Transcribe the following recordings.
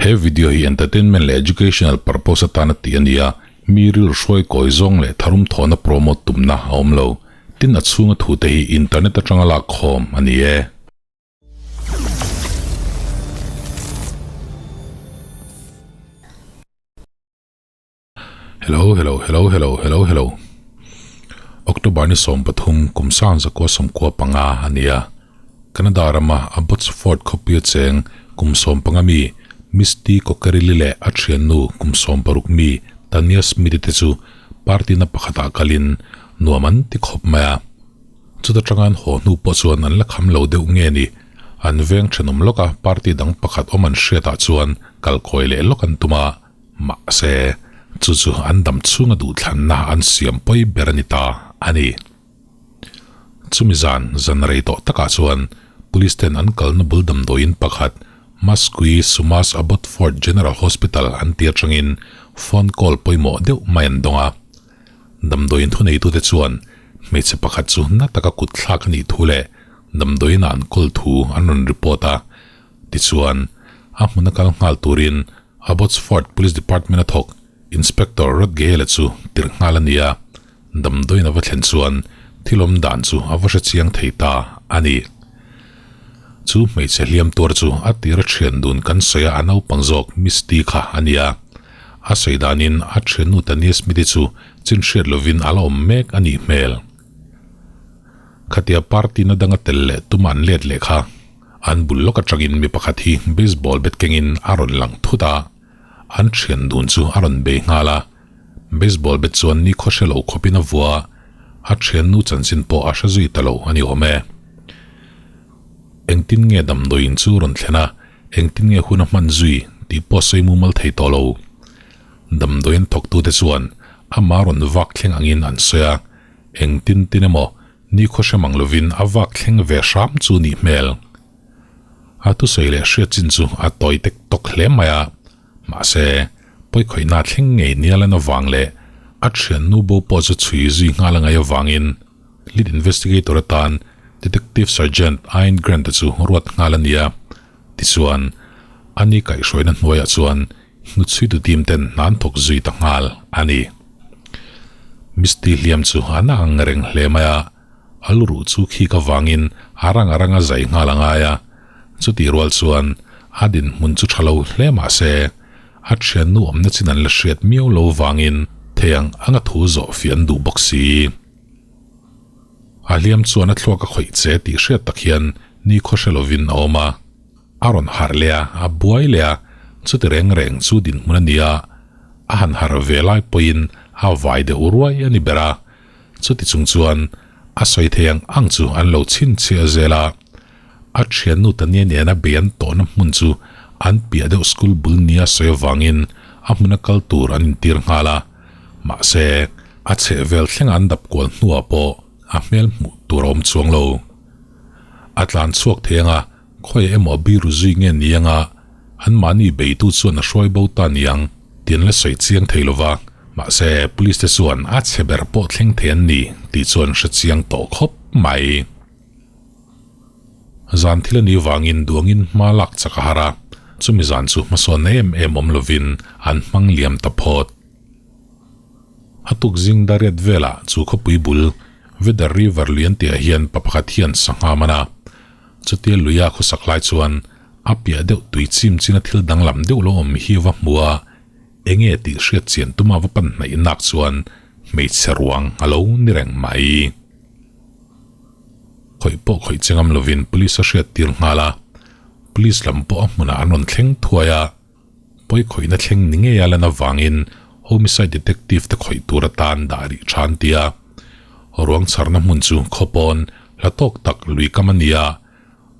He video hi entertainment leh educational purpose atana tih a ni a, mi rilru hruai kawi zawng leh tharum thawhna promote tumna a awm lo. Tin a chhunga thute hi internet atanga lak khawm a ni e. Hello hello hello hello hello hello October ni 13 kum sang zakua sawmkua panga a ni a. Canada rama Abbotsford khawpuia cheng kum 15 mi Misty Cockerilli leh a thiannu kum 16 mi Tanya Smith te chu party na pakhatah kalin nuam an ti khawp mai a. Chuta tanga an haw hnu pawh chuan an la kham lo deuh nge ni? An veng thenawm lawk a, party dang pakhat awm an hriatah chuan kalkawi leh lawk an tum a, mahse, chu chu an dam chhunga duhthlanna an siam pawi ber a ni ta a ni. Chumi zan, zan rei tawh takah chuan Police ten an kalna bul damdawiin pakhat Maskui Sumas Abbotsford General Hospital an ti atangin phone call pawimawh deuh mai an dawng a. Damdawiin thuneitute chuan hmeichhe pakhat chu na taka kut thlak a nih thu leh damdawiin ah an kawl thu an rawn report a. Tichuan, a hmun a kal nghal turin Abbotsford Police Department a thawk Inspector Rod Gale-a chu tirh nghal a ni a, damdawiin a va thlen chuan thil awm dan chu a va hre chiang thei ta a ni. Chu hmeichhe hliam tuar chu a tir a thian dun kan sawi a a naupang zawk Misty kha a ni a. A sawi danin a thiannu Tania Smith-i chu chin hriat lovin a la awm mek a nih hmel. Khatia party na danga tel leh tuma an let leh kha an bul lawk atangin mi pakhat hi baseball bat kengin a rawn lang thut a, an thian dun chu a rawn bei nghal a. Baseball bat chuan ni khaw hre lo khawpin a vua a, a thiannu chanchin pawh a hre zui ta lo a ni awm e. Engtin nge damdawiin chu rawn thlen a, engtin nge hun a hman zui tih pawh sawi mumal thei tawh lo. Damdawiin thawktute chuan ama rawn vak thleng angin an sawi a, engtin tin emaw nikhaw hre mang lovin a vak thleng ve hram chu nih hmel. A thusawi leh hriat chin chu a tawi tek tawk hle mai a, mahse, pawikhawihna thleng ngei nia lan avang leh a thiannu bo pawh chu chhui zui nghal a ngaih avangin Lead investigator atan Detective Sergeant Ian Grant-a chu ruat nghal a ni a. Tichuan, a ni kaihhruaina hnuaiah chuan hnuchhuitu team ten hna an thawk zui ta nghal a ni. Misty hliam chu a na ang reng hle mai a, a lu ruh chu khik avangin a rang a ranga zai nghal a ngai a. Chutih rual chuan a dinhmun chu tha lo hle mah se, a thiannu awmna chin an la hriat miau lo vangin thei ang anga thu zawh fiah an duh bawk si. A hliam chuan a thluak a khawih che tih hriat tak hian ni khaw hre lovin a awm a. A rawn harh leh a, a buai leh a, chuti reng reng chu dinhmun a ni a, a han harh ve lai pawhin a vai deuh ruai a ni ber a. Chuti chung chuan a sawi thei ang ang chu an lo chhinchhiah zel a. A thiannu Tania nena bei an tawhna hmun chu an piah deuh school bul nia sawi avangin a hmuna kal tur an intir nghal a. Mahse, a chheh vel thlenga an dap kual hnuah pawh a hmel hmuh tur a awm chuang lo. A tlan chhuak thei anga khawiah emaw a biru zui nge ni anga anmahni beitu chuan a hruai bo ta niang tih an la sawi chiang thei lo va. Mahse, police te chuan a chhe ber pawh thleng thei an ni tih chuan hre chiang tawh khawp mai. Zan thil a nih vangin duangin hma lak chak a har a, chumi zan chu hmasawn em em awm lovin an hmang liam ta phawt. A tuk zing dariat velah chu khawpui bul Vedder River lui an tihah hian pa pakhat hian sangha a man a. Chutia luia khawsak lai chuan a piah deuh tui chim china thil danglam deuh lo awm hi a va hmu a, enge tih hriat chian tuma va pan hnaih nak chuan hmeichhe ruang a lo ni reng mai. Khawih pawh khawih che ngam lovin police a hriat tir nghal a, police lam pawh a hmunah an rawn thleng thuai a, pawi khawihna thleng ni ngei a lan avangin homicide detective te khawih tur atan dah rih tha an ti a. Ruang chharna hmun chu khawpawn hla tawk tak lui kam a ni a,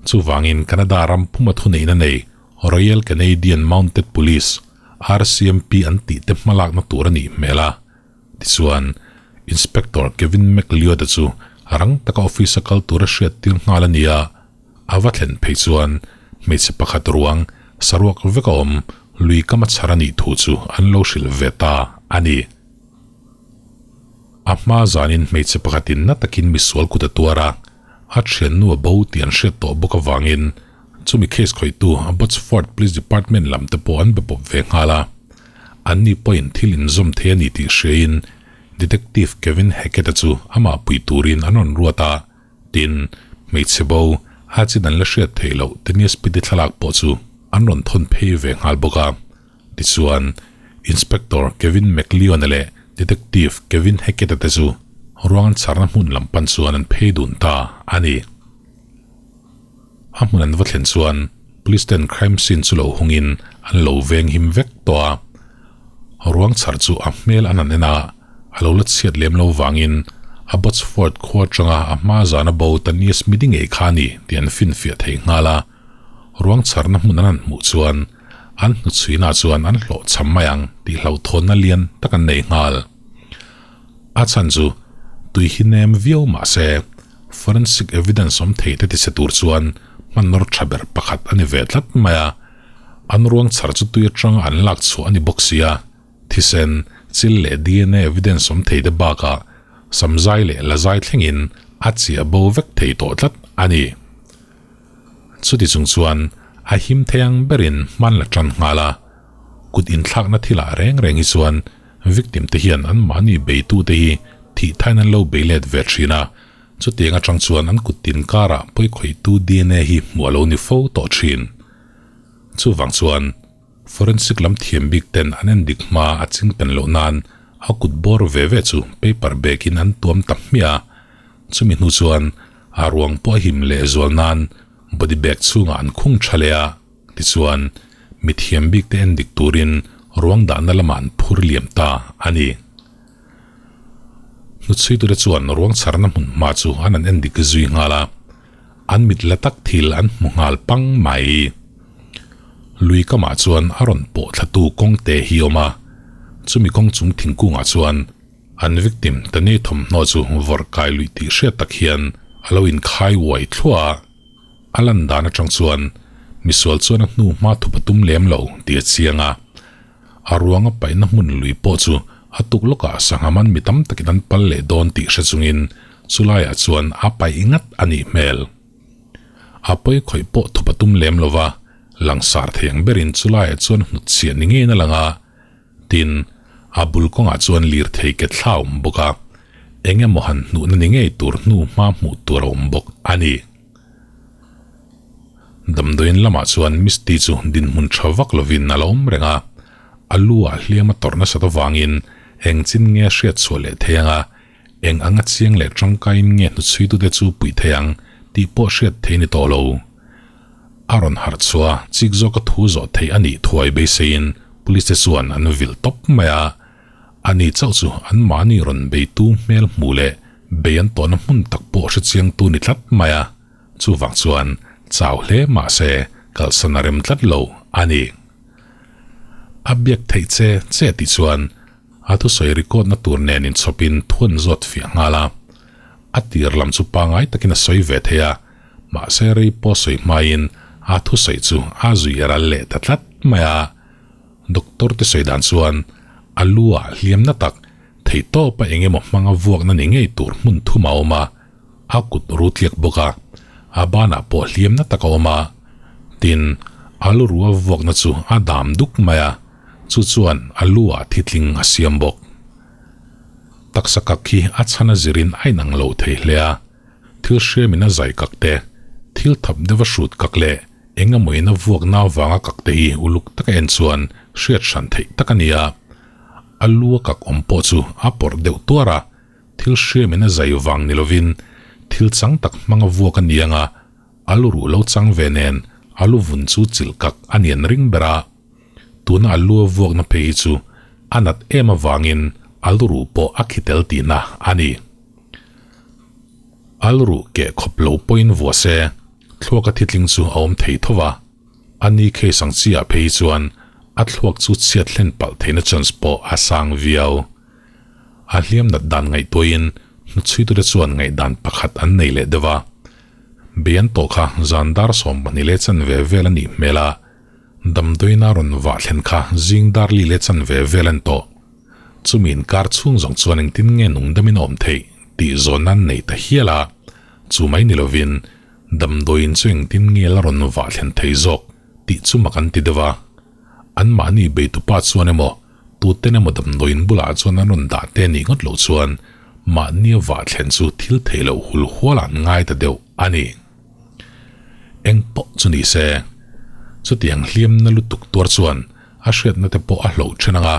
chuvangin Canada ram puma thuneihna nei Royal Canadian Mounted Police, RCMP, an tih te hmalakna tur a nih hmel a. Tichuan, Inspector Kevin McLeod-a chu rang taka office-a kal tura hriat tir nghal a ni a, a va thlen phei chuan hmeichhe pakhat ruang saruak vek a awm lui kama chhar a nih thu chu an lo hrilh ve ta a ni. A hma zanin hmeichhe pakhatin na takin misual kut a tuar a, a thiannu a bo tih an hriat tawh bawk avangin. Chumi case khawihtu Abbotsford Police Department lam te pawh an be pawp ve nghal a. Anni pawhin thil inzawm thei a ni tih hriain Detective Kevin Hackett-a chu amah pui turin an rawn ruat a. Tin, hmeichhe bo a chin an la hriat theih loh Tenius Piti thlalak pawh chu an rawn thawn phei ve nghal bawk a. Tichuan, Inspector Kevin McLeon-a leh Detective Kevin Hackett-a te chu ruang an chharna hmun lam pan chuan an phei dun ta a ni. A hmun an va thlen chuan Police ten crime scene chu lo hungin an lo veng him vek tawh a. Ruang chhar chu a hmel an han en a, a lo la chhiat lem lo vangin Abbotsford khua atanga a hma zana bo Tanius Midi ngei kha a ni tih an finfiah thei nghal a. Ruang chharna hmun an han hmuh chuan an hnuchhuinah chuan an hlawh cham mai ang tih hlauhthawnna lian tak an nei nghal. A chhan chu tui hi nem viau mah se forensic evidence awm thei te tise tur chuan hmanraw tha ber pakhat a ni ve tlat mai a. An ruang chhar chu tui atanga an lak chhuah a ni bawk sia. Thisen, chil leh DNA evidence awm thei te bakah samzai leh lazai thlengin a chiah bo vek thei tawh tlat a ni. Chuti chung chuan a him thei ang berin hman la tan nghal a, kut inthlakna thilah reng reng hi chuan victim te hian anmahni beitute hi thih thain an lo bei let ve thin a, chutiang atang chuan an kut tin karah pawikhawihtu DNA hi hmuh a lo ni fo tawh thin. Chuvang chuan forensic lam thiam bik ten an en dik hma a ching pen loh nan a kut bawr ve ve chu paper bag in an tuam ta hmiah a, chumi hnu chuan a ruang pawh a him leh zual nan body bag chhungah an khung tha leh a, tichuan mithiam bik te en dik turin ruang dahna lamah an phur liam ta a ni. Hnuchhuitute chuan ruang chharna hmun hma chu an han en dik zui nghal a, an mit la tak thil an hmu nghal pang mai. Lui kamah chuan a rawn pawh thlatu kawng te hi a awm a, chumi kawng chung thingkungah chuan an victim Tane thawmhnaw chu vawrh kai luih tih hriat tak hian a lo inkhai uai thluah a, a lan dan atang chuan misual chuan a hnu hma thup a tum lem lo tih a chiang a. A ruanga paihna hmun lui pawh chu a tuk lawkah sangha man mi tam takin an pal leh dawn tih hre chungin chulaiah chuan a paih ngat a nih hmel. A pawi khawih pawh thup a tum lem lo va, langsar thei ang berin chulaiah chuan hnutchhiah ni ngeiin a lang a, tin, a bul kawngah chuan lirthei ke thla a awm bawk a, eng emaw han hnuhna ni ngei tur hnu hma hmuh tur a awm bawk a ni. Damdawiin lamah chuan Misty chu dinhmun tha vak lovin a la awm reng a, a lu ah hliam a tawrh nasat avangin eng chin nge hriat chhuah leh thei anga eng anga chiang leh tangkaiin nge hnuchhuitute chu puih thei ang tih pawh hriat thei ni tawh lo. A rawn harh chhuah a, chik zawka thu zawh theih a nih thuai beiseiin police te chuan an vilh tawp mai a, ani chauh chu anmahni rawn beitu hmel hmuh leh bei an tawhna hmun tak pawh hrechiangtu ni tlat mai a. Chuvang chuan chau hle mah se kalsan a rem tlat lo a ni. A biak theih che che tih chuan a thusawi record na tur nen inchhawpin thuan zawt fiah nghal a. A tir lam chu pangai takin a sawi ve thei a, mahse rei pawh sawi hmain a thusawi chu a zui ral leh ta tlat mai a. Doctor te sawi dan chuan a lu ah hliamna tak theihtawpa eng emaw hmanga vuakna ni ngei tur hmun thum a awm a. A kut ru tliak bawk a, a banah pawh hliamna tak a awm a. Tin, a lu ru a vuakna chu a dam duk mai a, chu chuan a lu ah thitling a siam bawk. Taksa kak hi a chhan a zirin a inang lo thei hle a, thil hriamin a zai kak te, thil thap deuh a hrut kak leh eng emawin a vuakna avanga kak te hi uluk taka en chuan hriat hran theih tak a ni a. A lu a kak awm pawh chu a pawrh deuh tuar a, Thil hriamin a zai vang ni lovin thil chang tak hmanga vuak a ni anga, a lu ruh lo chang ve nen a lu vun chu chilh kak a ni an ring ber a. Tuna a lu a vuakna phei hi chu a nat em avangin a lu ruh pawh a khi tel tihna a ni. A lu ruh keh khawp lo pawhin vua se, thluaka thitling chu a awm thei tho va. A ni case ang chi ah phei hi chuan a thluak chu chhiat hlen palh theihna chance pawh a sang viau. A hliam nat dan ngaihtuahin hnuchhuitute chuan ngaihdan pakhat an nei leh deuh a. Bei an tawh kha zan dar 12 leh chanve vel a nih hmel a, damdawiina rawn vah thlen kha zing dar li leh chanve vel an tawh. Chumi inkar chhung zawng chuan engtin nge nung damin a awm theih tih zawn an nei ta hial a, chu mai ni lovin. Damdawiin chu engtin nge la rawn vah thlen thei zawk tih chu mak an ti deuh a. Anmahni beitupa chuan emaw tuten emaw damdawiin bulah chuan an rawn dah te nih ngawt loh chuan mahnia vah thlen chu thil theih loh hul hual an ngai ta deuh a ni. Eng pawh chu ni se, chutiang hliamna lutuk tuar chuan a hriatna te pawh a hloh then ang a,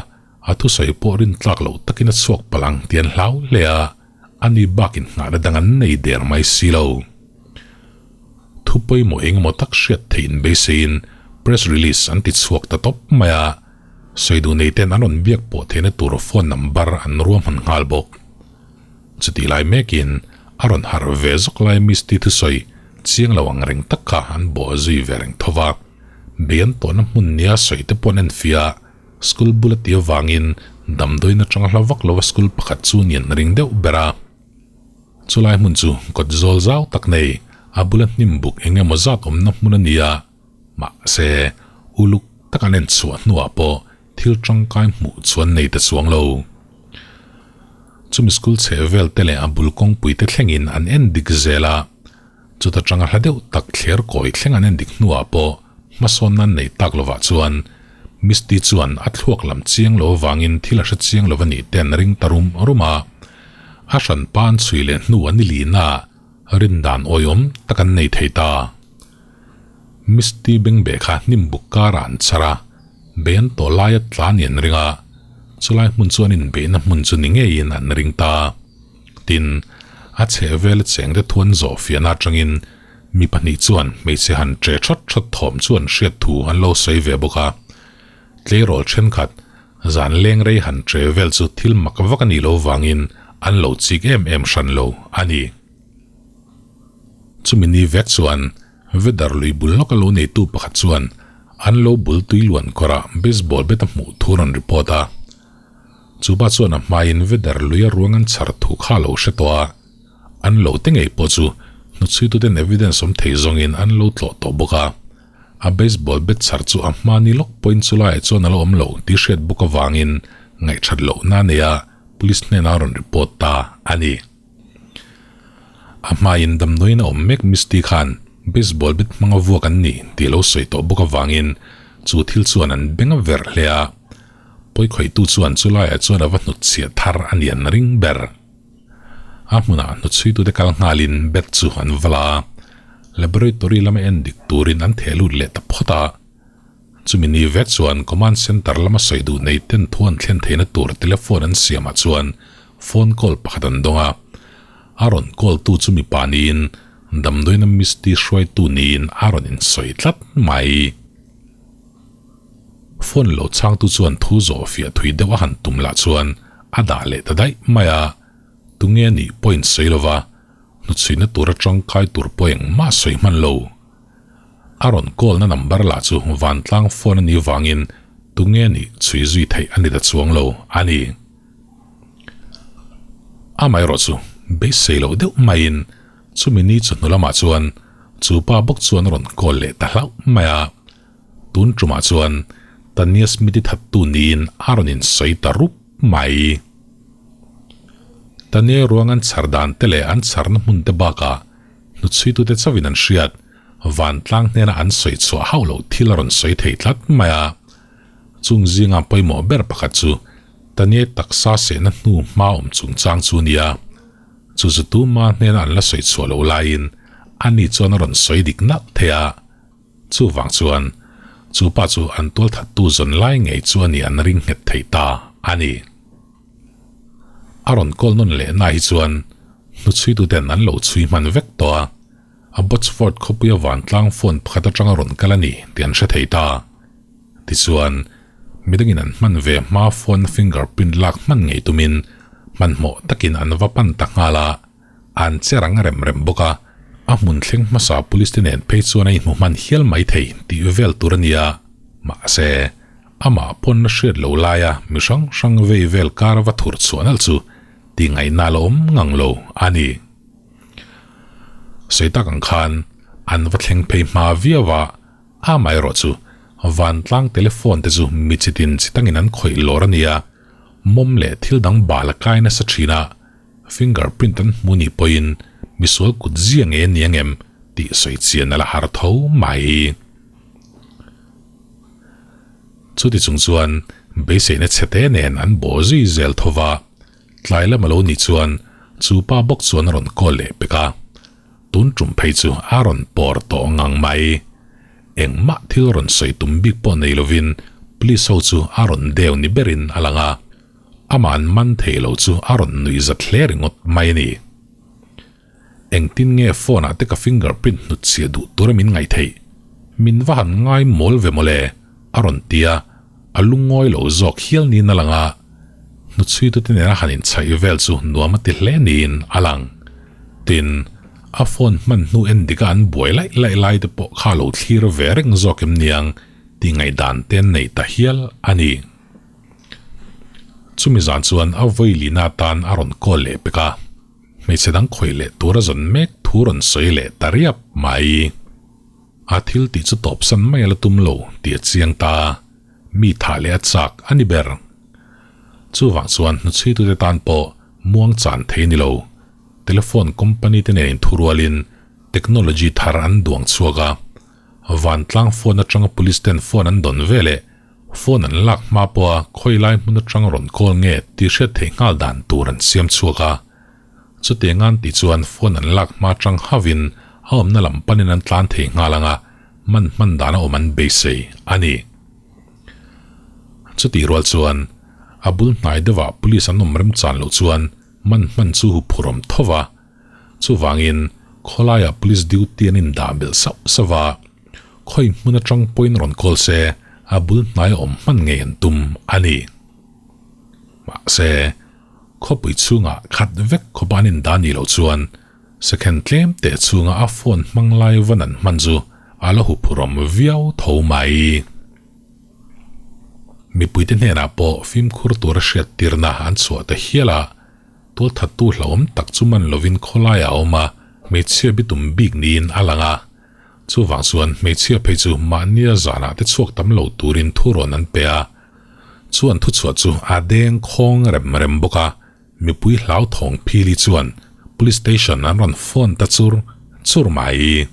a thusawi pawh rintlak loh takin a chhuak palh ang tih an hlau hle a, ani bakin nghahna dang an nei der mai si lo. Thu pawimawh engemaw tak hriat theih in beiseiin press release an ti chhuak ta tawp mai a, sawi duh nei ten an rawn biak pawh theihna tur phone number an ruahman nghal bawk. Chutih lai mekin a rawn harh ve zawk lai Misty thusawi chiang lo ang reng tak kha an bawh zui ve reng tho va. Bei an tawhna hmun nia sawi te pawh an enfiah a, school bula ti avangin damdawiin atanga hla vak lova school pakhat chu nian ring deuh ber a. Chulai hmun chu kawt zawl zau tak nei, a bula hnim buk eng emaw zat awmna hmun a ni a, mahse uluk tak an en chhuah hnuah pawh thil tangkai hmuh chuan nei ta chuang lo. Chumi school chheh vel te leh a bul kawngpui te thlengin an en dik zel a, chuta tanga hla deuh tak thler kawi thleng an en dik hnuah pawh hmasawnna an nei tak lovah chuan Misty chuan a thluak lam chiang lo avangin thil a hre chiang lo a nih te an ring ta rum rum a. A hran pa an chhui leh hnu an i lina rindan awihawm tak an nei thei ta. Misty bengbeh kha hnim buk karah an chhar a, bei an tawh laia tla ni an ring a, chulai hmun chu an inbeihna hmun chu ni ngeiin an ring ta. Tin, a chhehvel a chengte thu an zawh fiahna atangin mi pahnih chuan hmeichhe han che that that thawm chu an hriat thu an lo sawi ve bawk a. Tleirawl thenkhat zan leng rei han che vel chu thil mak vak a nih loh vangin an lo chik em em hran lo a ni. Chumi ni vek chuan Vedar lui bul lawka lo neitu pakhat chuan an lo bul tui luan kawrah baseball bat a hmuh thu a rawn report a. Chupa chuan a hmaiin Vedar lui a ruang an chhar thu kha a lo hre tawh a, an lo te ngei pawh chu hnuchhuituten evidence awm thei zawngin an lo tlawh tawh bawk a. A baseball bat chhar chu a hmani lawk pawhin chulaiah chuan a lo awm lo tih hriat bawk avangin ngaihthat lohna a nei a, police hnenah a rawn report ta a ni. A hmain damdawiin a awm mek Misty khan baseball bat hmanga vuak an ni tih a lo sawi tawh bawk avangin chu thil chuan an beng a verh hle a, pawikhawihtu chuan chulaiah chuan a va hnutchhiah thar a ni an ring ber. A hmunah hnutchhuitute kal nghalin bat chu an va la a, laboratory lama en dik turin an theh lut leh ta phawt a. Chumi ni vek chuan Command Centre lama sawi duh nei ten thu an thlen theihna tur telephone an siamah chuan phone call pakhat an dawng a. A rawn call tu chu mipa niin damdawiina Misty hruaitu niin a rawn insawi tlat mai. Phone lo chhangtu chuan thu zawh fiah thui deuh a han tum lah chuan a dah leh ta daih mai a, tunge nih pawh insawi lova hnuchhuihna tur atangkai tur pawh engmah sawi hman lo. A rawn call na number lah chu vantlang phone a nih vangin tunge nih chhui zui theih a ni ta chuang lo a ni. Amaherawh chu beisei loh deuh maiin chumi ni chawhnu lamah chuan chu pa bawk chuan a rawn call leh ta hlauh mai a. Tun tumah chuan Tania Smith-i thattu niin a rawn insawi ta rup mai. Tania ruang an chhar dan te leh an chharna hmun te bakah hnuchhuitute chauhin an hriat vantlang hnena an sawi chhuah hauh loh thil a rawn sawi thei tlat mai a. Chung zinga pawimawh ber pakhat chu Tania taksa sehna hnu hma awm chungchang chu a ni a. Chu chu tuma hnena an la sawi chhuah loh laiin ani chuan a rawn sawi dik nalh thei a. Chuvang chuan chu pa chu an tualthattu zawn lai ngei chu a nih an ring nghet thei ta a ni. A rawn call nawn leh na hi chuan hnuchhuituten an lo chhui hman vek tawh a, Abbotsford khawpuia vantlang phone pakhat atanga rawn kal a ni tih an hre thei ta. Tichuan, midangin an hman ve hma phone fingerprint lak hman ngei tumin hmanhmawh takin an va pan ta nghal a. An che rang rem rem bawk a, a hmun thleng hmasa police te nen phei chuan a inhmu hman hial mai thei tih vel tur a nia. Mahse, amah pawn a hriat lo laia mi hrang hrang vei vel kar va thur chhuah nalh chu ti ngaihna la awm ngang lo a ni. Sawi tak ang khan an va thleng phei hma viau a, amaherawh chu vantlang telephone te chu mi chitin chitangin an khawih lawr a nia, mawm leh thil dang bal a kai nasa thin a, Fingerprint an hmu nih pawhin misual kut zia nge a ni ang em? tih sawi chian a la har tho mai. Chuti chung chuan beiseina chhete nen an bawh zui zel tho va, tlai lam a lo nih chuan chu pa bawk chuan a rawn call leh pek a, tun tum phei chu a rawn pawr tawh ngang mai. Engmah thil rawn sawi tum bik pawh nei lovin police ho chu a rawn deu ni berin a lang a, amah an man thei lo chu a rawn nuih zat hle ringawt mai a ni. Engtin nge phone ah te ka fingerprint hnut chhiah duh tura min ngaih theih? Min va han ngai mawl ve mawle, a rawn ti a, a lungawi lo zawk hial niin a lang a, hnuchhuitute nena han inchhaih vel chu nuam a ti hle niin a lang. Tin, a phone hman hnu en dika an buai laih laih lai te pawh kha lo thlir ve reng zawk em niang tih ngaihdan te an nei ta hial a ni. Chumi zan chuan a vawilina atan a rawn call leh pek a. Hmeichhe dang khawih leh tur a zawn mek thu rawn sawi leh ta riap mai. A thil tih chu tawpsan mai a la tum lo tih a chiang ta, mi thah leh a chak a ni ber. Chuvang chuan hnuchhuitute tan pawh muang chan thei ni lo. Telephone company te nen inthurualin technology thar an duang chhuak a, vantlang phone atanga police ten phone an dawn veleh Phone an lak hma pawha khawi lai hmun atang rawn call nge tih hriat theih nghal dan tur an siam chhuak a. Chutiang an tih chuan phone an lak hma atang hauhin a awmna lam panin an tlan thei nghal ang a, man hman dan a awm an beisei a ni. Chutih rual chuan a bul hnai deuhah police an awm remchan loh chuan man hman chu huphurhawm tho va. Chuvangin khawlaiah police duty an indah belh sauh sauh a. Khawi hmun atang pawhin rawn call se, a bul hnai a awm hman ngei an tum a ni. Mahse, khawpui chhungah khat vek khawpa an indah nih loh chuan second tlem teh chhunga a phone hmang lai van an hman chu a la huphurhawm viau tho mai. Mipuite hnenah pawh fimkhur tura hriattirna an chhuah ta hial a, tualthattu hlauhawm tak chu man lovin khawlaiah a awm a, hmeichhia bitum bik niin a lang a. Chuvang chuan hmeichhia phei chu mahnia zanah te chhuak tam lo turin thu rawn an pe a, chuan thuchhuah chu a deng khawng rem rem bawk a, mipui hlauthawng phili chuan Police Station an rawn phone ta chur chur mai.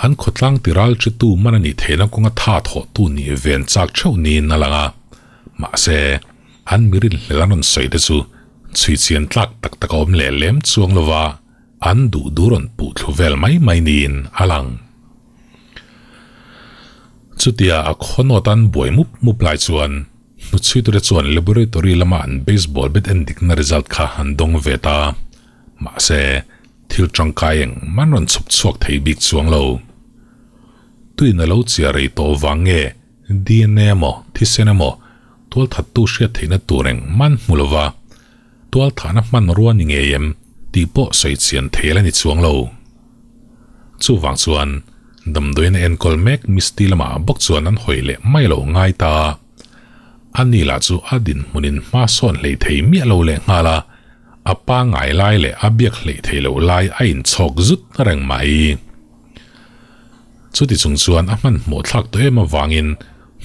An khawtlang tiral chitu man a nih theihna kawnga tha thawhtu nih ven chak theuh niin a lang a, mahse an mirinhlel an rawn sawi te chu chhui chian tlak tak tak a awm leh lem chuang lova. An duh duh rawn puh thlu vel mai mai niin a lang. Chutia a khawnawt an buai mup mup lai chuan hnuchhuitute chuan laboratory lama an baseball bat en dikna result kha an dawng ve ta. Mahse, thil tangkai eng man rawn chhawp chhuak thei bik chuang lo. Tuin a lo chia rei tawh vang nge DNA emaw thisen emaw tualthattu hriat theihna tur eng man hmu lova Tualthahna hmanrua ni ngei em tih pawh sawi chian thei la ni chuang lo. Chuvang chuan damdawiin a enkawl mek Misty lamah bawk chuan an hawi leh mai lo ngai ta. A ni lah chu a dinhmunin hma sawn hlei thei miah lo leh nghal a, a pangngai lai leh a biak hlei thei loh lai a inchhawk zut reng mai. Chuti chung chuan a hmanhmawh thlak tawh em avangin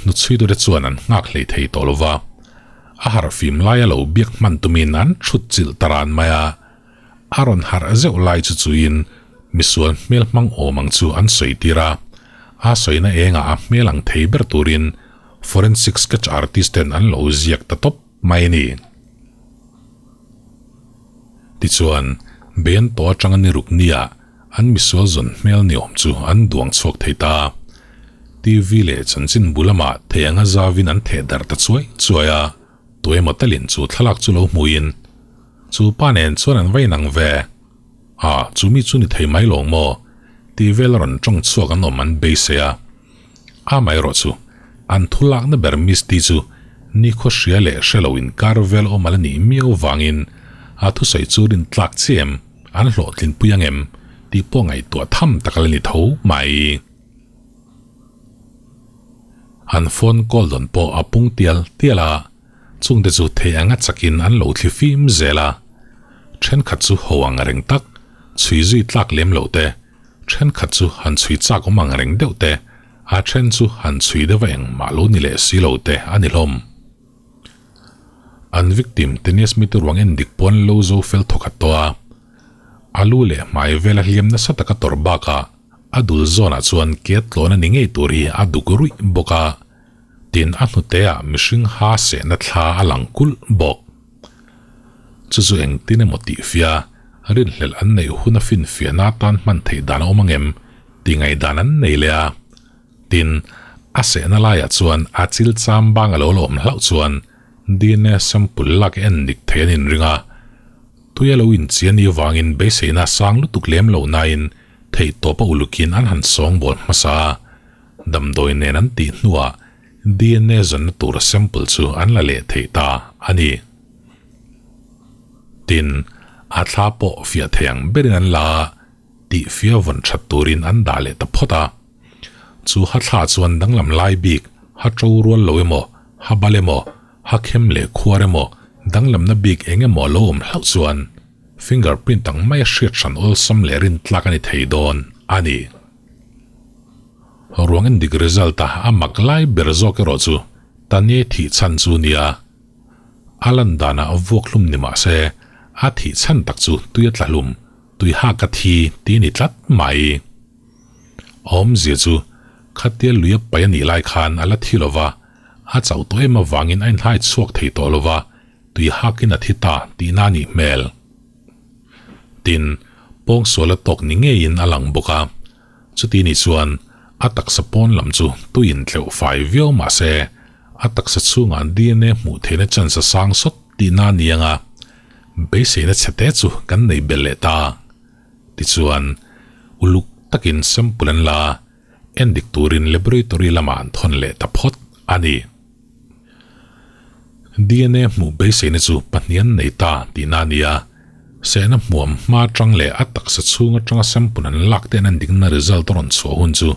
hnuchhuitute chuan an nghak hlei thei tawh lo va. A harh fim laia lo biak hman tumin an thut chilh ta ran mai a, a rawn harh zeuh lai chu chuin misual hmel hmang awm ang chu an sawi tir a, a sawina engah a hmel ang thei ber turin forensic sketch artist ten an lo ziak ta tawp mai a ni. Tichuan, Ben tawh atanga ni ruk nia an misual zawn hmel ni awm chu an duang chhuak thei ta. TV leh chanchin bu lamah thei anga zavin an theh darh ta chuai chuai a, tuemaw talin chu thlalak chu lo hmuin, Chu pa nen chuan an va inang ve. A, chu mi chu ni thei mai lawng maw? tih vel a rawn tawng chhuak an awm an beisei a. Amaherawh chu, an thu lakna ber Misty chu nikhaw hria leh hre lo inkar vel awm a la nih miau vangin a thusawi chu rintlak chiah em? An hlawhtlinpui ang em tih pawh ngaihtuah tham tak a la ni tho mai. An phone call dawn pawh a pung tial tial a, chungte chu thei anga chakin an lo thli fim zel a. Thenkhat chu ho ang reng tak, chhui zui tlak lem loh te, thenkhat chu han chhui chak awm ang reng deuh te, a then chu han chhui deuh a engmah lo ni leh si lo te a ni hlawm. An victim Tennis mite ruang en dik pawn lo zo fel thawkhat tawh a. A lu leh hmai vela hliam nasa taka tawrh bakah a dul zawnah chuan ke tlawn a ni ngei tur hi a duk ruih bawk a, tin a hnuteah mihring ha sehna thla a lang kulh bawk. Chu chu engtin emaw tihfia, rinhlelh an neih huna finfiahna atan hman theih dan a awm angem tih ngaihdan an nei leh a. Tin, a sehna laiah chuan a chil cham bang a lo la awm hlauh chuan DNA sample lak en dik thei an inring a. Tui a lo inchi a nih avangin beiseina sang lutuk lem lo nain theihtawp a ulukin an han sawngbawl hmasa a. Damdawi nen an tih hnuah DNA zanna tura sample chu an la leh thei ta a ni. Tin, a thla pawh fiah thei ang berin an la a, tihfia vawn that turin an dah leh ta phawt a. Chu ha thla chuan danglam lai bik, ha to rual lo emaw, ha bal emaw, ha khem leh khuar emaw, danglamna bik eng emaw lo awm hlauh chuan fingerprint ang maia hriat hran awlsam leh rintlak a ni thei dawn a ni. Ruang endik result a a mak lai ber zawk erawh chu Tanye thih chhan chu nia. A lan danah vuak hlum ni mah se a thih chhan tak chu tui a tla hlum, tui hak a thi tih a ni tlat mai. Awmzia chu khatia lui a paih a nih lai khan a la thi lo va, a chauh tawh em avangin a inhlai chhuak thei tawh lo va, tui hakin a thi ta tihna a nih hmel. Tin, pawngsual a tawk ni ngeiin a lang bawk a. Chuti nih chuan a taksa pawn lam chu tui intleuh fai viau mah se, a taksa chhungah DNA hmuh theihna chance a sang sawt tihna a ni ang a, beiseina chhete chu kan nei belh leh ta. Tichuan, uluk takin sample an la a, endik turin laboratory lamah an thawn leh ta phawt a ni. DNA hmuh beiseina chu pahnih an nei ta tihna a ni a, sehna hmuam hma atang leh a taksa chhung atanga sample an lak te an endikna result a rawn chhuah hun chu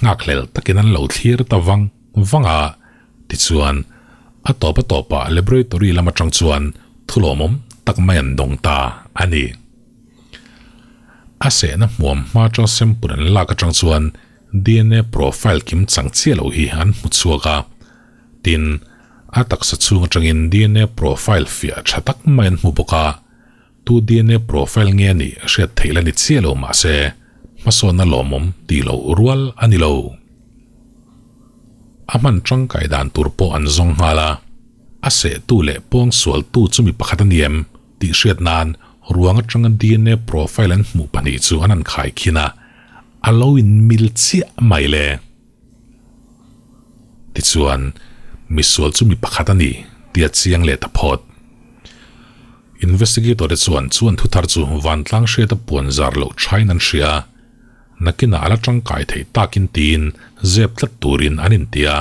nghakhlel takin an lo thlir ta vang vang a. Tichuan, a tawp a tawpah laboratory lam atang chuan thulawmawm tak mai an dawng ta a ni. A sehna hmuam hma atang sample an lak atang chuan DNA profile kim chang chiah loh hi an hmu chhuak a. Tin, a taksa chhung atangin DNA profile fiah tha tak mai an hmu bawk a. Tu DNA profile nge a nih hriat theih la ni chiah lo mah se, hmasawnna lawmawm tih loh rual a ni lo. A hman tangkai dan tur pawh an zawng nghal a. A sehtu leh pawngsualtu chu mi pakhat a ni em tih hriat nan ruang atanga DNA profile an hmuh pahnih chu an han khaikhin a, a lo inmil chiah mai le. Tichuan, misual chu mi pakhat a ni tih a chiang leh ta phawt. Investigator te chuan chu an thuthar chu vantlang hriata puan zar loh thain an hria a, nakinah a la tangkai theih takin tiin zep tlat turin an inti a.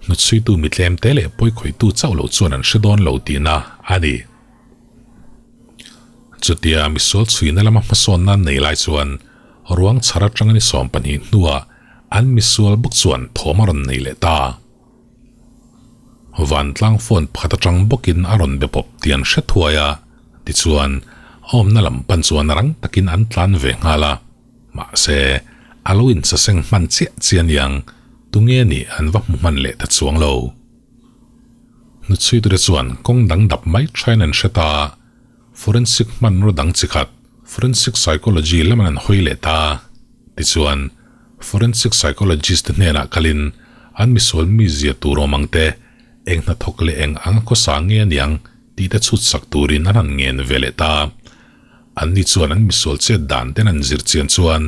Hnutchhuitu mitlem te leh pawikhawihtu chauh lo chuan an hre dawn lo tihna a ni. Chutia misual chhuina lama hmasawnna an nei lai chuan ruang chhar atanga ni 12 hnuah an misual bawk chuan thawm a rawn nei leh ta. Vantlang phone pakhat atang bawkin a rawn be pawp tih an hre thuai a, tichuan a awmna lam pan chuan rang takin an tlan ve nghal a. Mahse, a lo insaseng hman chiah chiah aniang, tunge nih an va hmu hman leh ta chuang lo. Hnuchhuitute chuan kawng dang dap mai thain an hre ta a, forensic hmanraw dang chi khat, forensic psychology laman an hawi leh ta a. Tichuan, forensic psychologist te hnenah kalin an misual mizia tur awm ang te, eng hnathawk leh eng anga khawsa nge aniang tih te chhut sak turin an han ngen ve leh ta a. Anni chuan an misual chet dan ten an zir chian chuan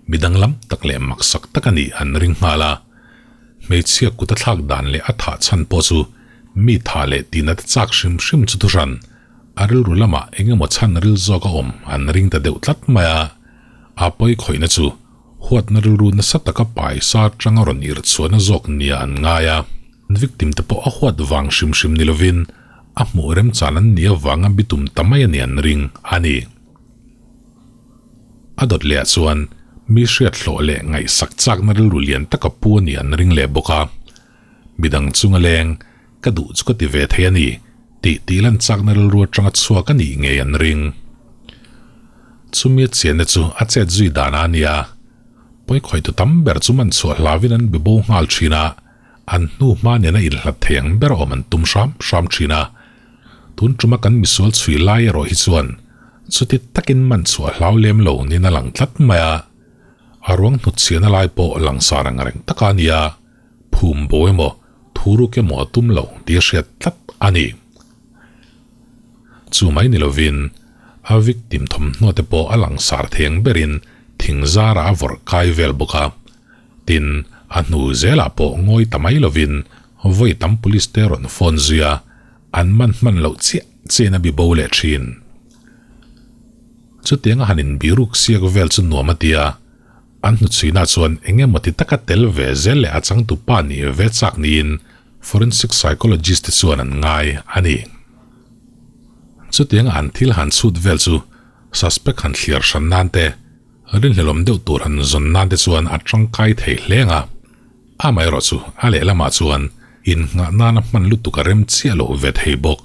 mi danglam tak leh maksak tak a nih an ring nghal a. Hmeichhia kut a thlak dan leh a thah chhan pawh chu mi tha leh tina te chak hrim hrim chu thuhran a rilru lamah eng emaw chhan ril zawk a awm an ring ta deuh tlat mai a. A pawi khawihna chu huatna rilru nasa taka paisa atanga rawn irh chhuahna zawk nia an ngai a. Victim te pawh a huat vang hrim hrim ni lovin a hmuh remchan an nih avanga bitum ta mai a ni an ring a ni. A dawt leh ah chuan mi hriat hlawh leh ngaihsak chakna rilru lian taka pu a nih an ring leh bawk a. Midang chunga leng ka duh chu ka ti ve thei a ni tih tih lan chakna rilru atanga chhuak a nih ngei an ring. Chumi a chianna chu a chet zui dan a nia. Pawikhawihtu tam ber chu man chhuah hlauhin an be bo nghal thin a. An hnu hma nena inhlat thei ang ber awm an tum hram hram thin a. Tun tuma kan misual chhui lai erawh hi chuan Chuti takin man chhuah hlau lem lo niin a lang tlat mai a. A ruang hnutchhiahna lai pawh langsar ang reng taka a ni a, phum bo emaw, thuruk emaw a tum lo tih a hriat tlat a ni. Chu mai ni lovin, a victim thawmhnaw te pawh a langsar thei ang berin thing zarah a vawrh kai vel bawk a. Tin, a hnu zelah pawh ngawi ta mai lovin vawi tam police te rawn phone zui a, an man hman loh chiah chiahin a bi bo leh thin. Chutianga han inbiruk siak vel chu nuam a ti a, an hnuchhuina chuan eng emaw ti taka tel ve zel leh a changtu pa nih ve chak niin forensic psychologist te chuan an ngai a ni. Chutianga an thil han chhut vel chu suspect han thliar hran nan te, rinhlelawm deuh tur han zawn nan te chuan a tangkai thei hle ang a, amaherawhchu a lehlamah chuan innghah nana hman lutuk a rem chiah loh ve thei bawk.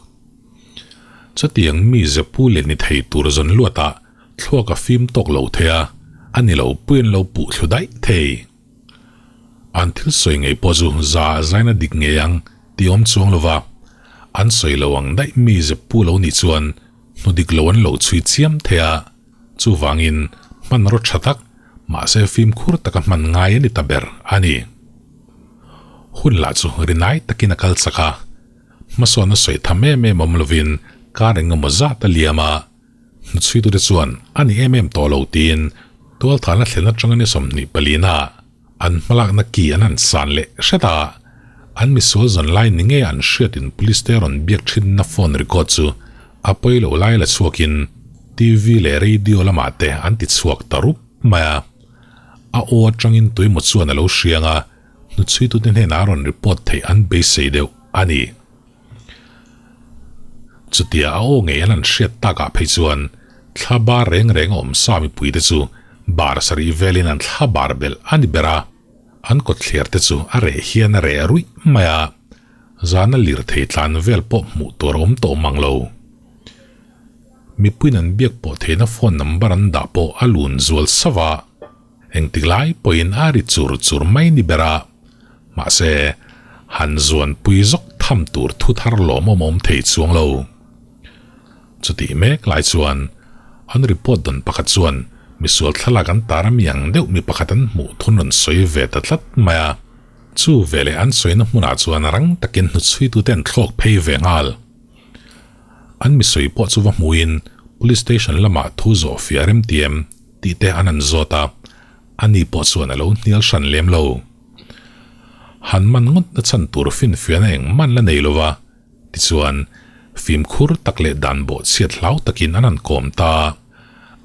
Chutiang mi zepu leh ni thei tur zawn luatah thluak a fim tawk lo thei a, a ni lo puiin lo puh thlu daih thei. An thil sawi ngei pawh chu za zaina dik ngei ang tih awm chuang lo va, an sawi lo ang daih mi zepu lo nih chuan hnu dik lo an lo chhui chiam thei a, chuvangin hmanraw tha tak mahse fimkhur taka hman ngai a ni ta ber a ni. Hun lah chu rinai takin a kal chak a. Hmasawn a sawi tham em em awm lovin kar engemaw zat a liam a, hnuchhuitute chuan a ni em em tawh lo tiin tualthalna thlen atanga ni 24 ah an hmalakna ki an han san leh hret a, an misual zan lai ni ngei an hriatin police te rawn biak thinna phone record chu a pawi lo lai la chhuakin TV leh radio lamah te an ti chhuak ta rup mai a, a aw atangin tuemaw chuan a lo hriang a. Hnuchhuitute hnenah a rawn report theih an beisei deuh a ni. Chutia a aw ngei an han hriat takah phei chuan thla bar reng reng a awm sa mipuite chu bar sarih velin an thla bar belh a ni ber a, an kawtthler te chu a reh hian a reh ruih mai a, zana lirthei tlan vel pawh hmuh tur a awm tawh mang lo. Mipuiin an biak pawh theihna phone number an dah pawh a lun zual sauh a. Engtik lai pawhin a ri chur chur mai ni ber a, mahse, han zuanpui zawk tham tur thu thar lawmawm a awm thei chuang lo. Chutih mek lai chuan an report dawn pakhat chuan misual thlalak an tar a mi ang deuh mi pakhat an hmuh thun rawn sawi ve ta tlat mai a, chu veleh an sawina hmunah chuan rang takin hnuchhuitute an thlawk phei ve nghal. An misawi pawh chu va hmuhin police station lamah thu zawh fiah remtiam tih te an han zawt a, ani pawh chuan a lo hnial hran lem lo. Han man ngawt na chhan tur finfiahna engmah an la nei lo va, tichuan fimkhur tak leh dan bawh chhiat hlau takin an han kawm ta a,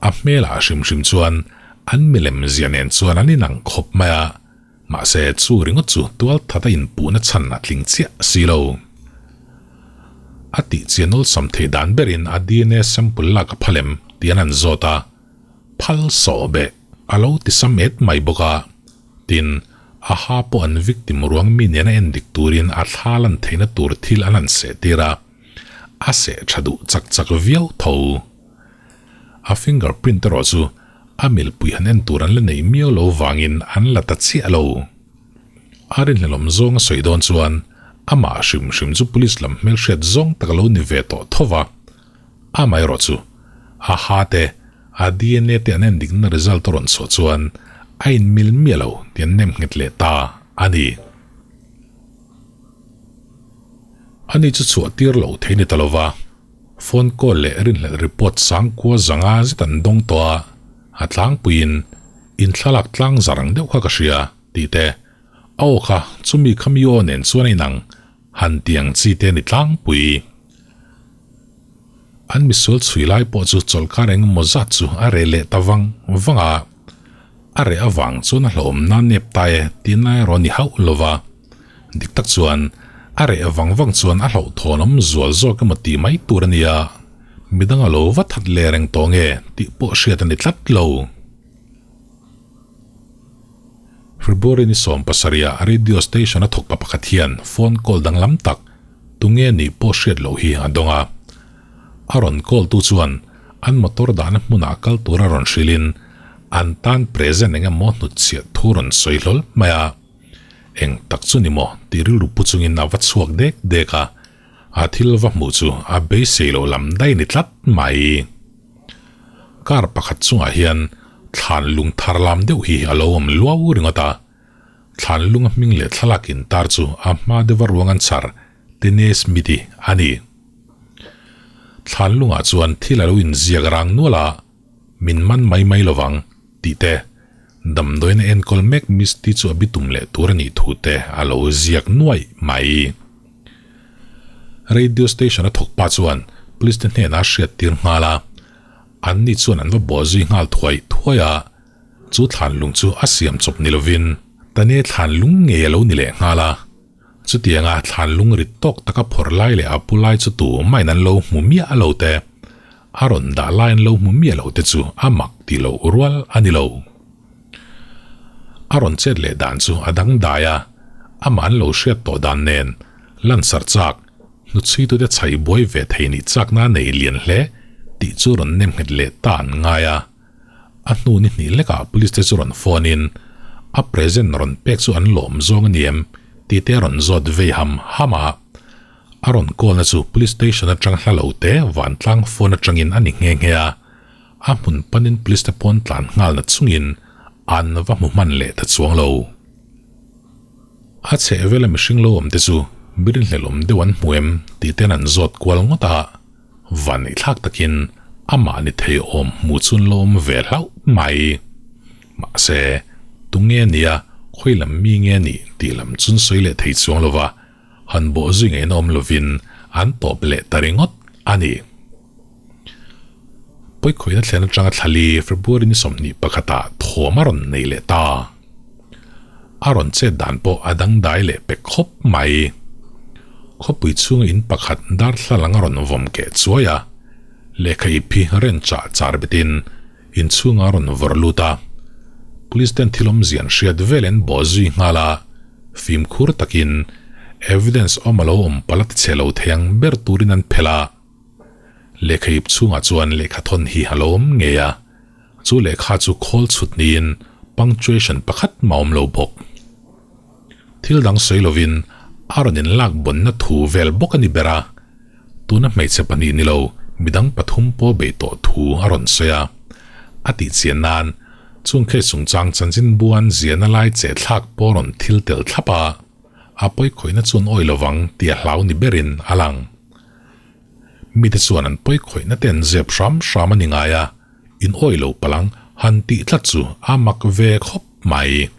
a hmelah hrim hrim chuan an milem zia nen chuan an inang khawp mai a, mahse chu ringawt chu tualthat a inpuhna chhan a tling chiah si lo. A tih chian awlsam theih dan berin a DNA sample lak a phal em tih an han zawt a, phal sawh beh a lo ti sam et mai bawk a, tin, a ha pawh an victim ruang mi nena en dik turin a thla lan theihna tur thil an han seh tir a, a seh tha duh chak chak viau tho. A finger print erawh chu a milpui han en tur an la nei miau lo vangin an la ta chiah lo. A rinhlelawm zawng a sawi dawn chuan amah hrim hrim chu police lam hmelhriat zawng tak a lo ni ve tawh tho va, Amaherawhchu, a ha te, a DNA te an endikna result a rawn chhuah chuan a inmil miah lo tih an nem nghet leh ta a ni. Ani chu chhuah tir lo thei ni ta lova, phone call leh rinhlelh report sangkua zanga zet an dawng tawh a, a tlangpuiin inthlalak tlang zar ang deuh kha ka hria tih te, a aw kha chumi khami aw nen chuan a inang han ti ang chi te a ni tlangpui. An misual chhui lai pawh chu chawlhkar eng emaw zat chu a reh leh ta vang vang a, a reh avang chuan a hlauhawm nan nep ta e tih lai erawh a ni hauh lo va, dik tak chuan a reh vang vang chuan a hlauhthawn awm zual zawk emaw tih mai tur a nia, midang a lo va that leh reng tawh nge tih pawh hriat a ni tlat lo. February ni 17 ah radio station a thawk pa pakhat hian phone call danglam tak tunge nih pawh hriat loh hi a dawng a. A rawn call tu chuan an motor dahna hmunah kal tur a rawn hrilhin an tan present eng emaw hnutchhiah thu rawn sawi hlawl mai a. Eng tak chu ni maw tih rilru pu chungin a va chhuak dek dek a, a thil va hmuh chu a beisei loh lam daih ni tlat mai. Car pakhat chungah hian thlan lung thar lam deuh hi a lo awm luau ringawt a. Thlan lunga hming leh thlalak intar chu a hma deuha ruang an chhar Tene Smith-i a ni. Thlan lungah chuan thil a lo inziak rang nual a, Min man mai mai lovang, tih te, damdawiin a enkawl mek Misty chu a bitum leh tur a nih thu te a lo ziak nuaih mai. Radio station a thawk pa chuan police te hnenah a hriat tir nghal a, an ni chuan an va buah zui nghal thuai thuai a, chu thlan lung chu a siam chawp ni lovin Tane thlan lung ngei a lo ni leh nghal a, chutianga thlan lung rit tawk taka phawrh lai leh a pu lai chu tu main an lo hmu miah lo te, a rawn dah lai an lo hmu miah lo te chu a mak tih loh rual a ni lo. A rawn chet leh dan chu a dangdai a, amah an lo hriat tawh dan nen lansar chak hnuchhuitute chhaih buai ve thei nih chakna a nei lian hle tih chu rawn nem nghet leh ta an ngai a. A hnu ni hnih lekah police te chu rawn phone in a present rawn pek chu an lawm zawng a ni em tih te a rawn zawt vei ham ham a. A rawn call na chu police station atang hla lo te vantlang phone atangin a ni nghe nghe a. A hmun panin police te pawn tlan nghal na chungin an va hmu hman leh ta chuang lo. A chheh vela mihring lo awm te chu birinhlelawm deuh an hmu em tih ten an zawt kual ngawt a, vanneih thlak takin amah ni thei awm hmu chu an lo awm ve hlauh mai. Mahse, tunge nia khawi lam mi nge nih tih lam chun sawi leh thei chuang lova, han bawh zui ngaihna awm lovin an tawp leh ta ringawt a ni. Pawikhawihna thlen atanga thlali February ni 21 ah thawm a rawn nei leh ta. A rawn chet dan pawh a dangdai leh pe khawp mai. Khawpui chhunga in pakhat darthlalang a rawn vawm keh chuai a, lehkha ip hi wrench ah char betin inchhunga a rawn vawrh lut a. Police ten thil awmzia an hriat vel an bawh zui nghal a, fimkhur takin evidence awm a lo awm palh a ti chhe lo thei ang ber turin an phelh a. Lehkha ip chhungah chuan lehkha thawn hi a lo awm ngei a, chu lehkha chu khawl chhut niin punctuation pakhat mah awm lo bawk. Thil dang sawi lovin a rawn inlak bawnna thu vel bawk a ni ber a, tuna hmeichhe pahnih ni lo midang pathum pawh beih tawh thu a rawn sawi a. A tihchian nan chung case chungchang chanchin buan ziahna lai chehthlak pawh rawn thil tel thlap a, a pawikhawihna chuan awi lovang tih a hlau ni berin a lang. Mite chuan an pawikhawihna te an zep hram hram a ni ngai a, in awi lo palang han tih tlat chu a mak ve khawp mai.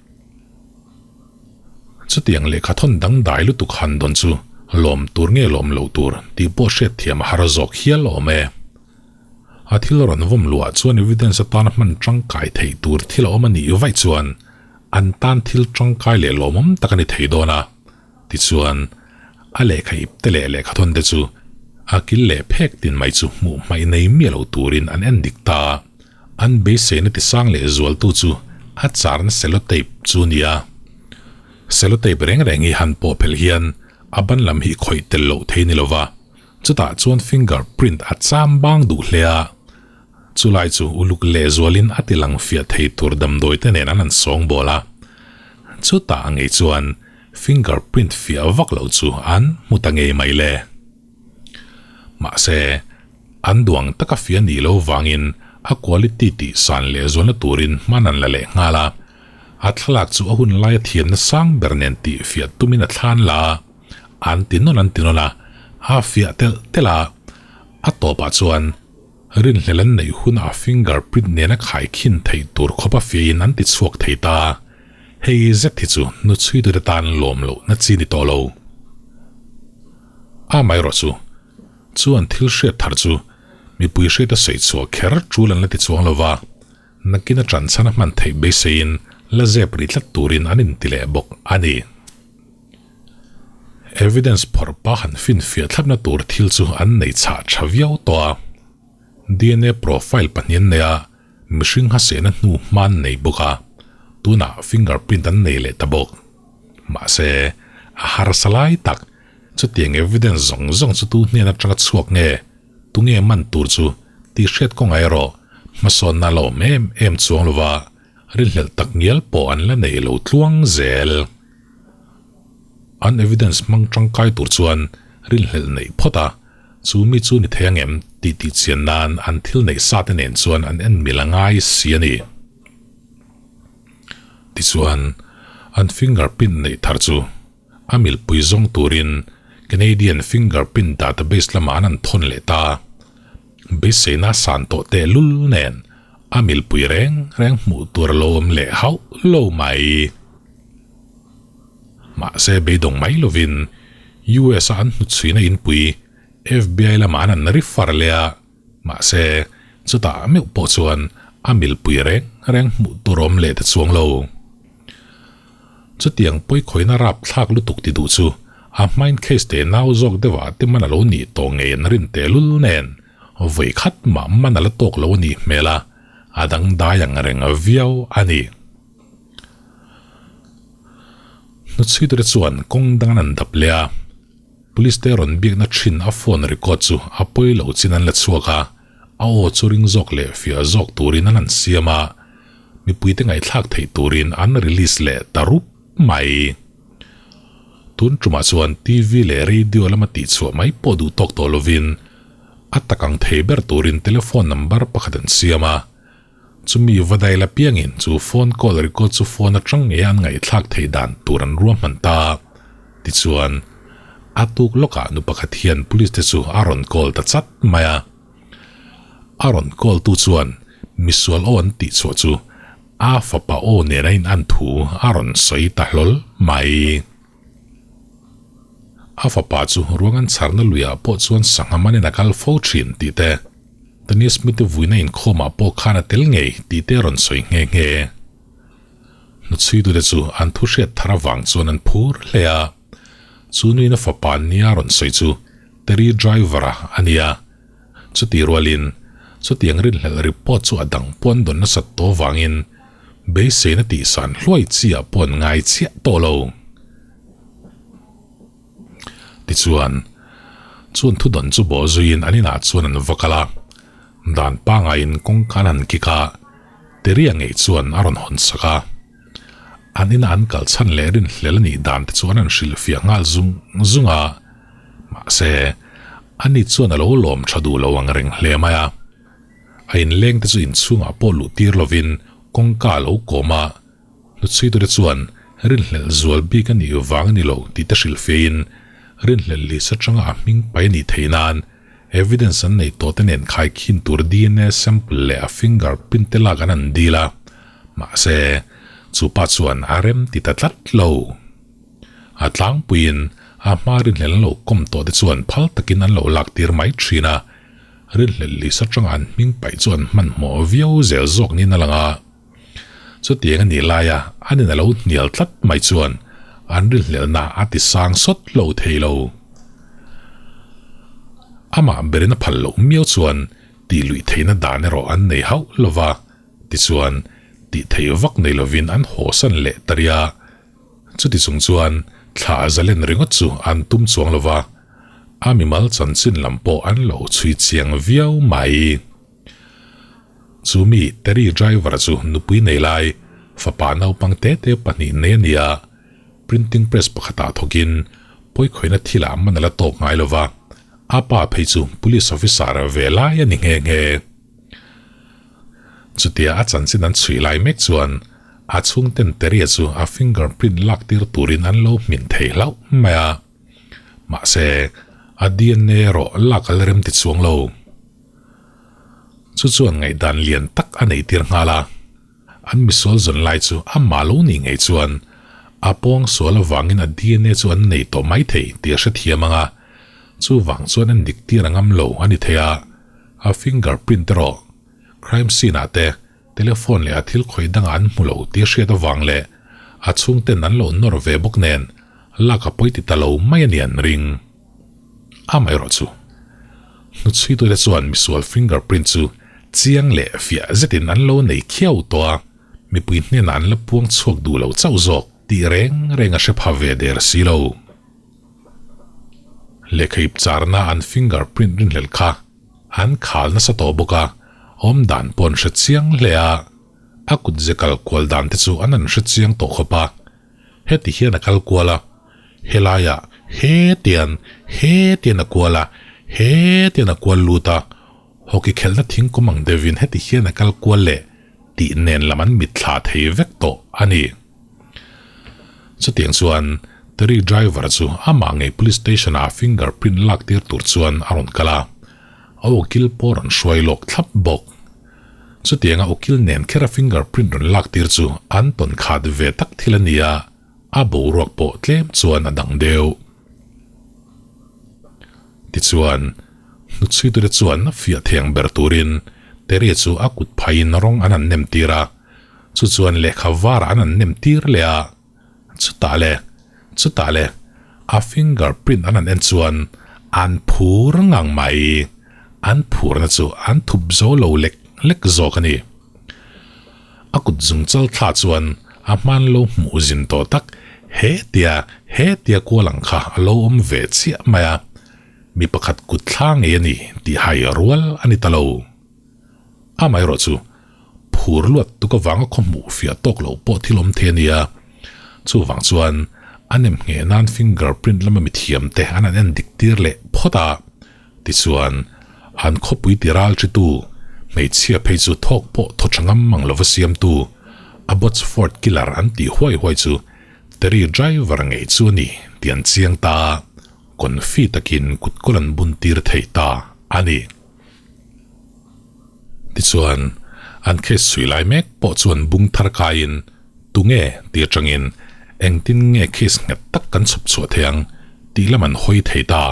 Chutiang lehkha thawn dangdai lutuk han dawn chu lawm tur nge lawm lo tur tih pawh hriatthiam a har zawk hial awm e. A thil rawn vawm luah chuan evidence atana hman tangkai theih tur thil a awm a nih vaih chuan an tan thil tangkai leh lawmawm tak a ni thei dawn a. Tichuan, a lehkha ip te leh lehkha thawn te chu a kil leh phek tin mai chu hmuh hmaih nei miah lo turin an en dik ta a. An beiseina tisang leh zualtu chu a charna cellotape chu a ni a. Cellotape reng reng hi han pawh phelh hian a ban lam hi khawih tel loh thei ni lova, chutah chuan finger print a cham bang duh hle a. Chulai chu uluk lehzualin a ti lang fiah thei tur damdawi te nen an han sawng bawl a. Chutah a ngei chuan finger print fiah vak loh chu an hmu ta ngei mai le. Mahse, an duang taka fiah nih lo vangin a quality tih san lehzualna turin hman an la leh nghal a. A thlalak chu a hun laia thiamna sang ber nen tih fiah tumin a thlan la a, an ti nawn an ti nawn a, a fiah telh telh a. A tawpah chuan Rinhlel an neih hunah finger print nena khaikhin theih tur khawp a fiahin an ti chhuak thei ta. Hei zet hi chu hnuchhuitute tan lawm loh na chi ni tawh lo. Amaherawh chu, chuan thil hriat thar chu mipui hriat a sawi chhuah kher tul an la ti chuang lo va, nakin a ṭanchhan a hman theih beiseiin la zep ri tlat turin an inti leh bawk a ni. Evidence phawrh pa han finfiah thlapna tur thil chu an nei chhah tha viau tawh a. DNA profile pahnih an nei a, mihring hmasehna hnu hma an nei bawk a, tunah fingerprint an nei leh ta bawk. Mahse, a harsa lai tak, chutiang evidence zawng zawng chu tu hnen atanga chhuak nge, tunge man tur chu tih hriat kawngah erawh hmasawnna a la awm em em chuang lova, rinhlelh tak ngial pawh an la nei lo tluang zel. An evidence hmang tangkai tur chuan rinhlelh neih phawt a, Chu mi chu ni thei ang em tih tihchian nan an thil neih sa te nen chuan an en mil a ngai si a ni. Tichuan, an fingerprint neih thar chu a milpui zawng turin Canadian Fingerprint Database lamah an an thawn leh ta. Beiseina san tawh tehlul nen a milpui reng reng hmuh tur a lo awm leh hauh lo mai. Mahse beidawng mai lovin US a an hnuchhuina inpui FBI lamah an an refer leh a, mahse chutah meuh pawh chuan a milpui reng reng hmuh tur awm leh ta chuang lo. Chutiang pawikhawina rapthlak lutuk ti duh chu a hmain case te nau zawk deuhah te man a lo nih tawh ngei an rin tehlul nen vawi khat mah man a la tawk lo a nih hmel a, a dangdai ang reng viau a ni. Hnuchhuiture chuan kawng dang an dap leh a, Police te rawn biakna thin a phone record chu a pawi lo chin an la chhuak a, a aw chu ring zawk leh fiah zawk turin an han siam a, mipuite ngaihthlak theih turin an release leh ta rup mai. Tun tumah chuan TV leh radio lama tihchhuah mai pawh duh tawk tawh lovin a tak ang thei ber turin telephone number pakhat an siam a, Chumi va dail apiangin chu phone call record chu phone atang ngei an ngaihthlak theih dan tur an ruahman ta. Tichuan, a tuk lawkah nu pakhat hian police te chu a rawn call ta chat mai a. A rawn call tu chuan misual aw an tih chhuah chu a fapa aw nen a in an thu a rawn sawi ta hlawl mai. A fapa chu ruang an chharna luiah pawh chuan sangha manin a kal fo thin tih te, Tony Smith-i vuina inkhawmah pawh khan a tel ngei tih te a rawn sawi nghe nghe. Hnuchhuitute chu an thu hriat thar avang chuan an phur hle a, chu nuin a fapa nia a rawn sawi chu Terry Driver-a a ni a, chutih rualin chutiang rinhlelh report chu a dang pawh an dawn nasat tawh avangin Beiseina tihsan hluai chi ah pawh an ngai chiah tawh lo. Tichuan, chuan thudawn chu bawh zuiin an inah chuan an va kal a, dan pangaiin kawngka an han kik a, Teria ngei chuan a rawn hawn sak a. An inah an kal chhan leh rinhlel a nih dan te chu an han hrilhfiah nghal zung zung a, mahse, ani chuan a lo lawm tha duh lo ang reng hle mai a. A inleng te chu inchhungah pawh luh tir lovin kawngka a lo kawm a, hnuchhuitute chuan rinhlelh zual bik a nih vang a ni lo tih te hrilhfiahin rinhlelh list atanga a hming pai a nih theih nan evidence an neih tawh te nen khaikhin tur dna sample leh a finger print te lak an han dil a, mahse chu pa chuan a rem ti ta tlat lo. A tlangpuiin a hma rinhlelh an lo kawm tawh te chuan phal takin an lo lak tir mai thin a, Rinhlelh lisa tanga an hming paih chu an hmanhmawh viau zel zawk niin a lang a. Chutiang a nih laia an in a lo hnial tlat mai chuan an rinhlelhna a ti sang sawt lo thei lo. Amah berin a phal loh miau chuan tih luih theihna dan erawh an nei hauh lo va, tichuan tih theih vak nei lovin an hawsan leh ta ria. Chuti chung chuan thla zalen ringawt chu an tum chuang lo va, a mimal chanchin lam pawh an lo chhui chiang viau mai. Chu mi Terry driver chu nupui nei lai fapa naupang te te pahnih nei a ni a, printing press pakhatah thawkin pawikhawihna thilah man a la tawk ngai lo va, a pa phei chu police officer ve lai a ni nghe nghe. Chutia a chanchin an chhui lai mek chuan a chhungten Terry-a chu a fingerprint lak tir turin an lo hmin thei hlauh mai a. Mahse, a dna erawh lak a la rem ti chuang lo. Chu chuan ngaihdan lian tak a nei tir nghal a. An misual zawn lai chu amah lo nih ngei chuan a pawng sual avangin a dna chu an nei tawh mai thei tih a hrethiam ang a, chuvang chuan an dik tir a ngam lo a ni thei a, a fingerprint erawh crime scene ah te telephone leh a thil khawih dangah an hmu lo tih a hriat avang leh a chhungten an lo nawr ve bawk nen lak a pawi ti ta lo mai a ni an ring. Amaherawh chu hnuchhuitute chuan misual fingerprint chu chiang leh fiah zetin an lo nei khiau tawh a, mipui hnenah an la puang chhuak duh lo chauh zawk tih reng reng a hre pha ve der si lo. Lehkha ip charna an fingerprint rinhlelh kha an khal nasa tawh bawk a, awm dan pawh an hre chiang hle a, a kut ze kal kual dan te chu an an hre chiang tawh khawp a, heti hian a kal kual a, helaiah hetian hetian a kual a, Hetian a kual lut a, hockey khelhna thingkum ang deuhin heti hian a kal kual leh tih nen lam an mitthla thei vek tawh a ni. Chutiang chuan Terry driver chu amah ngei police station ah finger print lak tir tur chuan a rawn kal a, a ukil pawh rawn hruai lawk thlap bawk. Chutianga ukil nen khera finger print rawn lak tir chu an tawn khat ve tak thil a ni a, a boruak pawh tlem chuan a dang deuh. Tichuan, hnuchhuitute chuan a fiah theng ber turin Terry chu a kut phaiin rawng an han nem tir a, chu chuan lehkha varah an han nem tir leh a, chutah le, chutah le, a finger print an han en chuan an phur ngang mai, an phurna chu an thup zo lo lek lek zawk a ni. A kut zung chal thla chuan a hman lo hmuh zin tawh tak hetia hetia kual ang kha a lo awm ve chiah mai a, mi pakhat kut thla ngei a ni tih hai rual a ni ta lo. Amaherawh chu phur luat tuk avanga khaw hmuh fiah tawk loh pawh thil awm thei a nia. Chuvang chuan a nem ngheh nan finger print lama mithiam te an han en dik tir leh phawt a. Tichuan, an khawpui ti ral ṭhitu, hmeichhia phei chu thawk pawh thaw ṭha ngam mang lova siamtu, Abbotsford Killer an tih huai huai chu Terry driver ngei chu a ni tih an chiang ta a, confi takin kutkawl an bun tir thei ta a ni. Tichuan, an case chhui lai mek pawh chuan bung thar kaiin tunge ti atangin engtin nge case nghet tak kan chhawp chhuah thei ang tih lam an hawi thei ta.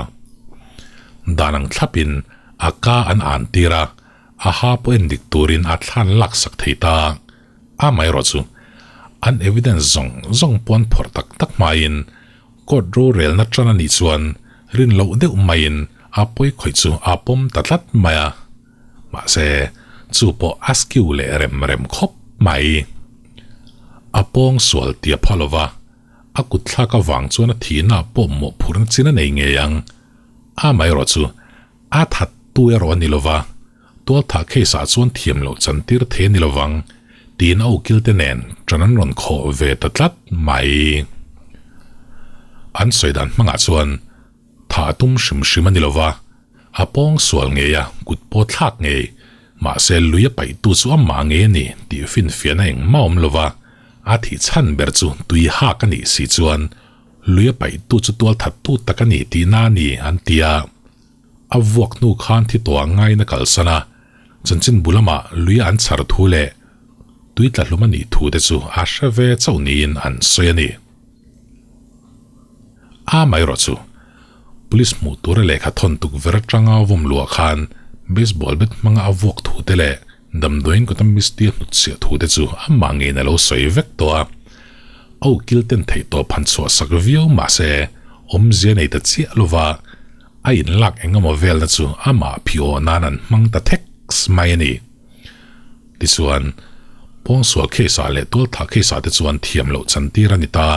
Dan ang thlapin a ka an an tir a, a ha pawh en dik turin a thlan laksak thei ta. Amaherawh chu an evidence zawng zawng pawh an phawrh tak tak hmain court rorelna tan a nih chuan rin loh deuh maiin a pawi khawih chu a pawm ta tlat mai a. Mahse, chu pawh a skew leh rem rem khawp mai. A pawng sual tia pha lova, a kut thlak avang chuan a thihna pawh mawhphurhna chin a nei ngei ang. Amaherawh chu a that tu erawh a ni lova, tualthah case ah chuan thiam loh chantir thei a ni lovang tiin a ukil te nen ṭan an rawn khawh ve ta tlat mai. An sawi dan hmangah chuan Tha tum hrim hrim a ni lova, a pawng sual ngei a, kut pawh thlak ngei, mahse lui a paihtu chu amah ngei a ni tih finfiahna engmah awm lova, a thih chhan ber chu tui hak a nih si chuan lui a paihtu chu tual thattu tak a ni tihna a ni an ti a. A vuak hnu khan thi tawh ang ngaiin a kalsan a, chanchin bu lamah lui a an chhar thu leh tui tla hlum a nih thu te chu a hre ve chauh niin an sawi a ni. A mai erawh chu Police hmuh tura lehkha thawn tuk ver atanga vawm luah khan baseball bat hmanga a vuak thu te leh damdawiin kawta Misty a hnutchhiah thu te chu amah ngeiin a lo sawi vek tawh a. A ukil ten theihtawp han chhuah sak viau mahse awmzia nei ta chiah lova a inlak engemaw velna chu amah phiawh nan an hmang ta thek mai a ni. Tichuan, pawngsual case ah leh tualthah case ah te chuan thiam loh chantir a ni ta.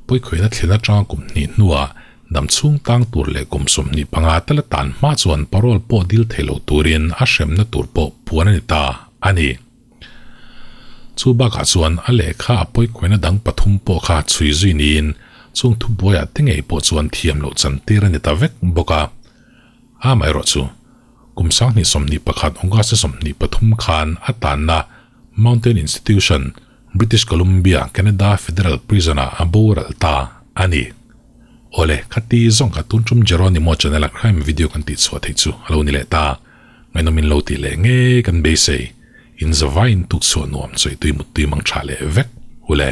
Pawikhawihna thlen atanga kum hnih hnuah dam chhung tang tur leh kum 25 tala tan hma chuan parole pawh dil thei lo turin a hremna tur pawh puan a ni ta a ni. Chu bakah chuan a lehkha a pawikhawihna dang pathum pawh kha chhui zui niin chung thubuaiah te ngei pawh chuan thiam loh chantir a ni ta vek bawk a. Amaherawh chu Kum 2021 August 23 khan a tanna Mountain Institution, British Columbia, Canada Federal Prison-ah a boral ta a ni. Awle, khati zawng kha tun tum Jeronimo channel-a crime video kan tih chhuah theih chu a lo ni leh ta. Ngaihnawm in lo tih leh ngei kan beisei. In zavaiin tuk chhuah nuam chawih tui muttui mang tha leh vek. Ule.